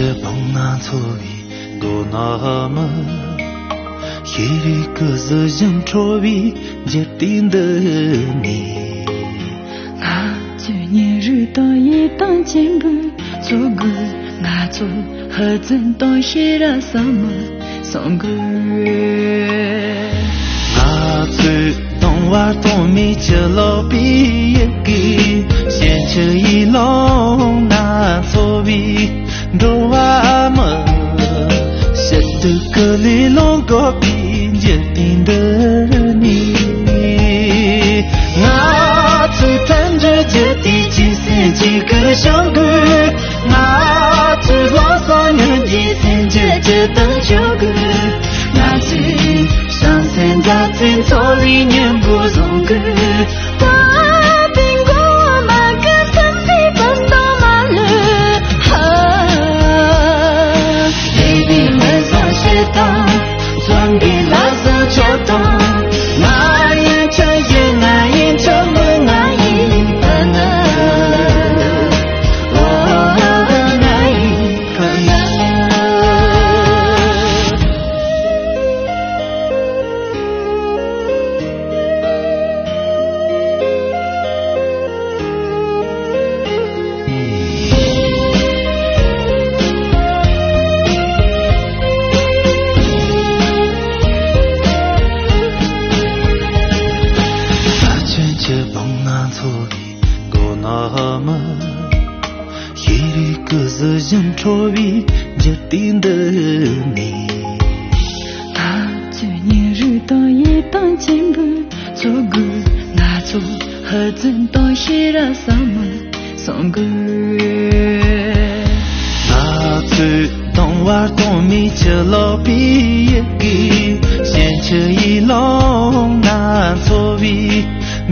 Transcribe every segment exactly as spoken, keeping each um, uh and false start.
ཀྱི་བང་ན་འཚོ་བའི་མགོ་ན་མི། ཤེས་རིག་གི་གཟི་བྱིན་འཕྲོ་བའི་འཇིག་རྟེན་འདི་ནས། ང་ཚོའི་སྙིང་རུས་དང་ཡིད་ཐང་ཆེན་པོའི་ཚོགས་དགོས། ང་ཚོ་ཧ་ཙན་དང་ཤེས་རབ་ཟབ་མོ་གསུང་དགོས། ང་ཚོའི་གདུང་བ་གཏོང་མེད་ཆུ་ལོག་པའི་ཡི་གེ། ཞིང་ཆུ་ཡི་ཀློང་ན་འཚོ་བའི་འགྲོ་བ་མི། ཕྱི་སྡུག་གི་ལས་ལོངས་འགོག་པའི་འཇིག་རྟེན་འདི་ནས། ང་ཚོའི་མཐུན་སྒྲིལ་རྒྱུད་དེ་གཅིག་སེམས་གཅིག་གིས་སྐྱོང་དགོས། ང་ཚོའི་བློ་བཟང་སྙིང་རྗེའི་སེམས་རྒྱུད་ཇི་ལྟར་འཇོག་དགོས། ང་ཚོའི་བྱང་སེམས་མཛའ་བརྩེ་འཚོ་བའི་སྙིང་པོ་བཟུང་དགོས། ད་ལྟའི་མགོ་བོ་མ་གི་སེམས་པའི་བུ་དང་མ་ལུས། ཧ། ལས་པའི་མི་བཟང་ཞེ་སྡང་། བཙོན་པའི་ལག་བཟང་ཁྱོད་དང་། ང་ཡི་ཁྱོད་ཡིན། ང་ཡི་ཁྱོད་མིན། ང་ཡི་ཕ་ན། ཨོ། ང་ཡི་ཕ་ན། ཆོས་ཀྱི་བང་ན་འཚོ་བའི་མགོ་ན་མི། ཤེས་རིག་གི་གཟི་བྱིན་འཕྲོ་བའི་འཇིག་རྟེན་འདི་ནས། ང་ཚོའི་སྙིང་རུས་དང་ཡིད་ཐང་ཆེན་པོའི་ཚོགས་དགོས། ང་ཚོ་ཧ་ཙན་དང་ཤེས་རབ་ཟབ་མོ་གསུང་དགོས། ང་ཚོའི་གདུང་བ་གཏོང་མེད་ཆུ་ལོག་པའི་ཡི་གེ། ཞིང་ཆུ་ཡི་ཀློང་ན་འཚོ་བའི་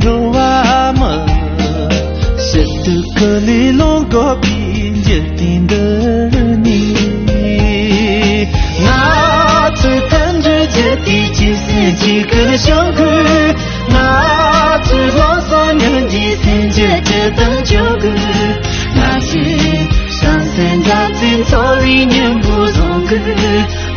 འགྲོ་བ་མི། ཕྱི་སྡུག་གི་ལས་ལོངས་འགོག་པའི་འཇིག་རྟེན་འདི་ནས། ང་ཚོའི་མཐུན་སྒྲིལ་རྒྱུད་དེ་གཅིག་སེམས་གཅིག་གིས་སྐྱོང་དགོས། ང་ཚོའི་བློ་བཟང་སྙིང་རྗེའི་སེམས་རྒྱུད་ཇི་ལྟར་འཇོག་དགོས། ང་ཚོའི་བྱང་སེམས་མཛའ་བརྩེ་འཚོ་བའི་སྙིང་པོ་བཟུང་དགོས།